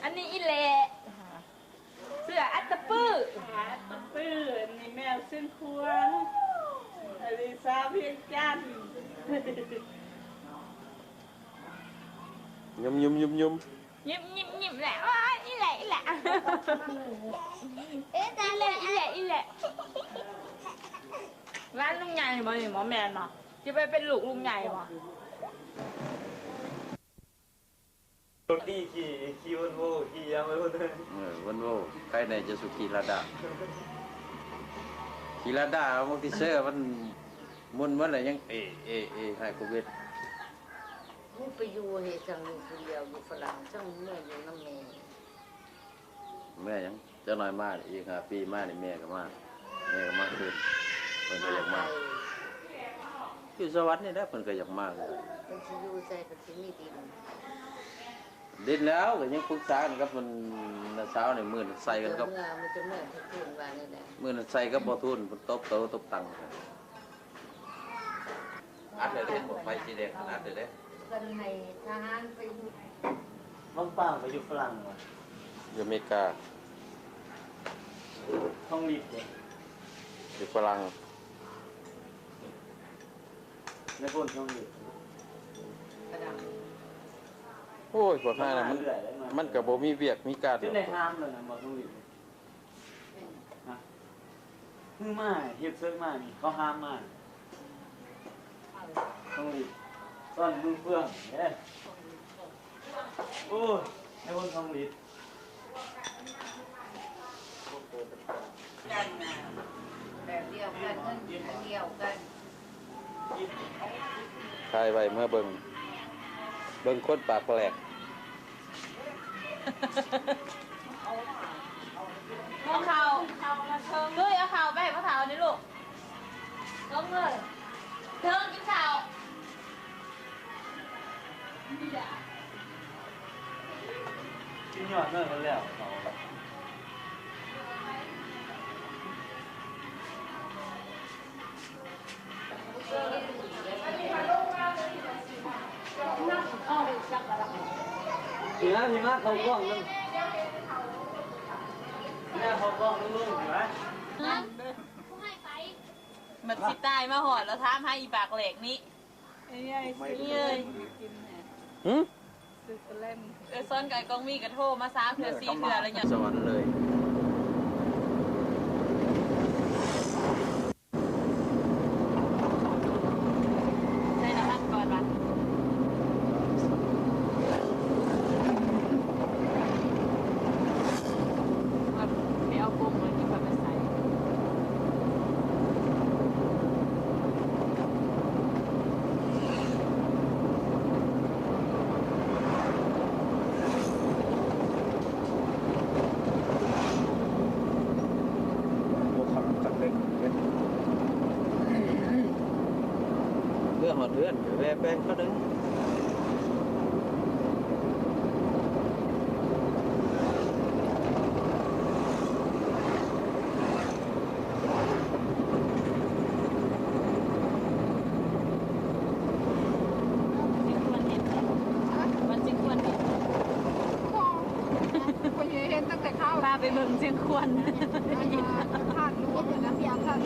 ອັນນີ້ອີແຫຼະ ເສື້ອອັດຕະປື ອັດຕະປື ອັນນີ້ແມວຊຽງຂວາງ ອັນນີ້ສາວວຽງຈັນ ຍຸມໆໆໆ ຍິ້ມໆໆແຫຼະ ໂອ້ຍ ອີແຫຼະ ອີແຫຼະ ອີແຫຼະ ອີແຫຼະ ຫຼານລຸງໃຫຍ່ບໍ່ນີ້ ບໍ່ແມ່ນບໍ່? ຊິໄປເປັນລູກລຸງໃຫຍ່ບໍ່? ລົດດີຂີ່ ຂີ່ວອນໂວ ຂີ່ຫຍັງໄປໝົດເລີຍ ເອີ ວອນໂວ ໃຄແດ່ຈະສູ່ຂີ່ລາດາ ຂີ່ລາດາ ເອົາມັກຕິເຊີ ມັນມົນໝົດແລ້ວ ຍັງເອ ເອ ເອ ໃຫ້ໂຄວິດ ໄປຢູ່ເຮັດຫຍັງຢູ່ຜູ້ດຽວ ຢູ່ຝຣັ່ງ ຈັ່ງເມືອຢູ່ນຳແມ່ ເມືອຫຍັງ? ຈັກໜ້ອຍມາ ອີກຫ້າປີມານີ້ແມ່ກໍມາ ແມ່ກໍມາຄືນ ເພິ່ນກໍຢາກມາ ຢູ່ສະຫວັນນີ້ແຫຼະ ເພິ່ນກໍຢາກມາຄືກັນ ເພິ່ນຊິຢູ່ໃສ ເພິ່ນຊິມີດິນ ດິນແລ້ວ ກໍຍັງປຶກສາກັນກັບ ອັນ ນ້າສາວນີ້ ມື້ນັ້ນໃສ່ກັນກັບ ເມືອ ມື້ນັ້ນໃສ່ກັບພໍ່ທູນ ເພິ່ນຕົບໂຕຕົບຕັງ ອັດເລີຍເດ້ ໄຟສີແດງ ອັດເລີຍເດ້ ເພິ່ນໃຫ້ທະຫານໄປຢູ່ ວັງປາວໄປຢູ່ຝຣັ່ງຫວາ ຢູ່ອາເມລິກາ ທອງລິດເດ້ ຢູ່ຝຣັ່ງ ໃນຄົນທອງລິດ ໂອ້ຍ ພວກເຮົານະ ມັນ ມັນກໍບໍ່ມີວຽກມີການ ຈົນໄດ້ຫ້າມແລ້ວນະ ບໍ່ທອງລິດ ຮະ ຄືມາເຮັດເຊີຍມານີ້ ເຂົາຫ້າມມາ ຕ້ອງລີບ ຕອນມືເຟືອງເດ້ ໂອ້ຍ ໃນຄົນຕ້ອງລີບ ກັນນະ ແບບດຽວກັນ ເງິນດຽວກັນ ຖ່າຍໄວ້ເມືອເບິ່ງ ເບິ່ງຄົນປາກແຫຼກ ເອົາເຂົ້າ ຕຸ້ຍ ເອົາເຂົ້າໄປໃຫ້ພໍ່ເຖົ້ານີ້ລູກ ລົງເລີຍ ເທິງກິນເຂົ້າ ກິນຍອດເນີ ແລ້ວເຂົາ ພີ່ມາ ພີ່ມາ ເຂົ້າກ້ອງໜຶ່ງ ແມ່ເຂົ້າກ້ອງໜຶ່ງລູກ ມາ ບັດຊິຕາຍມາຮອດແລ້ວຖາມຫາອີປາກແຫຼກນີ້ ເອີຍ ຫື? ເອື້ອຍຊອນກັບອ້າຍກອງມີກໍໂທມາສາມເທື່ອສີ່ເທື່ອແລ້ວ ສະຫວັນເລີຍ ໃສ່ນ້ຳມັນກ່ອນຫວາ? ໄປເອົາກົງເລີຍ ຊິຄ່ອຍມາໃສ່ ບໍ່ຄັກຄັກເລີຍ ເມື່ອຮອດເຮືອນ ແວ່ແປງເຂົາເດີ. ຊິຄວນເຫັນ ວ່າຊິຄວນເຫັນ ບໍ່ເຫັນຕັ້ງແຕ່ເຊົ້າ ພາໄປເບິ່ງຊຽງຄວນ ພາດລວມນະ ພາດລວມ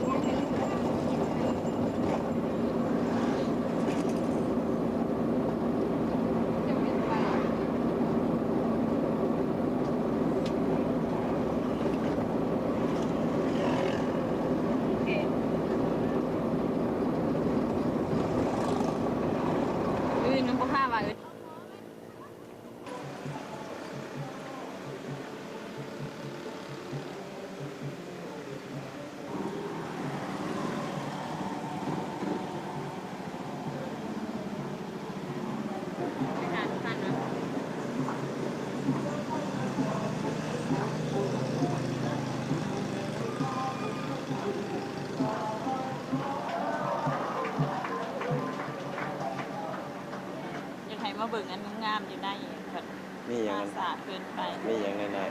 ອື່ນມັນບໍ່ພາວ່າ ຢາກໃຫ້ມາເບິ່ງອັນງາມໆຢູ່ໃນ ມີຫຍັງ ສາເກີນໄປ ມີຫຍັງໃນນັ້ນ?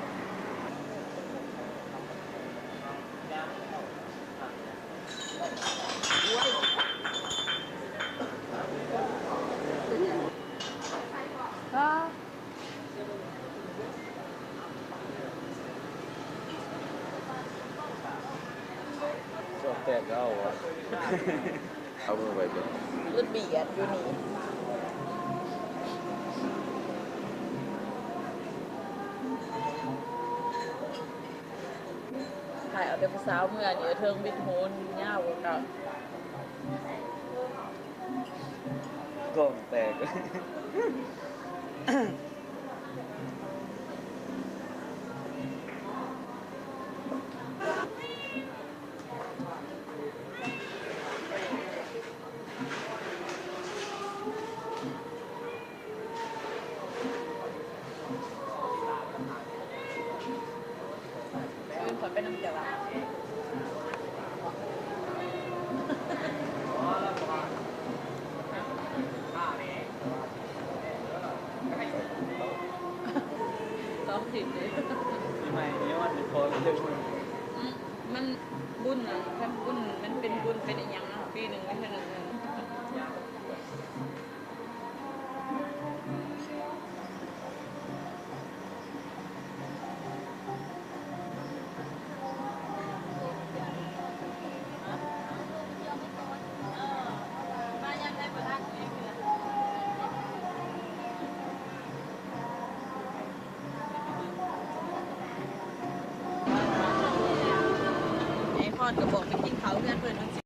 ເອີ. ແບບເອົາ ເອົາມືໄວ້ເບິ່ງ ລະບຽດຢູ່ນີ້ ຖ່າຍເອົາແຕ່ຜູ້ສາວເມືອນີ້ ເທິງວິດໂຫນຍາວກວ່າເກົ່າ ກ້ອງແຕກ. ອື່ນຂ້ອຍໄປນຳເຈົ້າລະ ສອງທິດເລີຍ ປີໃໝ່ນີ້ມັນມີພໍເລີຍ ອືມ ມັນບຸນນັ້ນ ຄັນບຸນ ມັນເປັນບຸນເປັນອີ່ຫຍັງເນາະ ປີໜຶ່ງມີເທື່ອໜຶ່ງ. ໄອ້ພອນກໍບອກໄປກິນເຂົ້າເຮືອນເພິ່ນ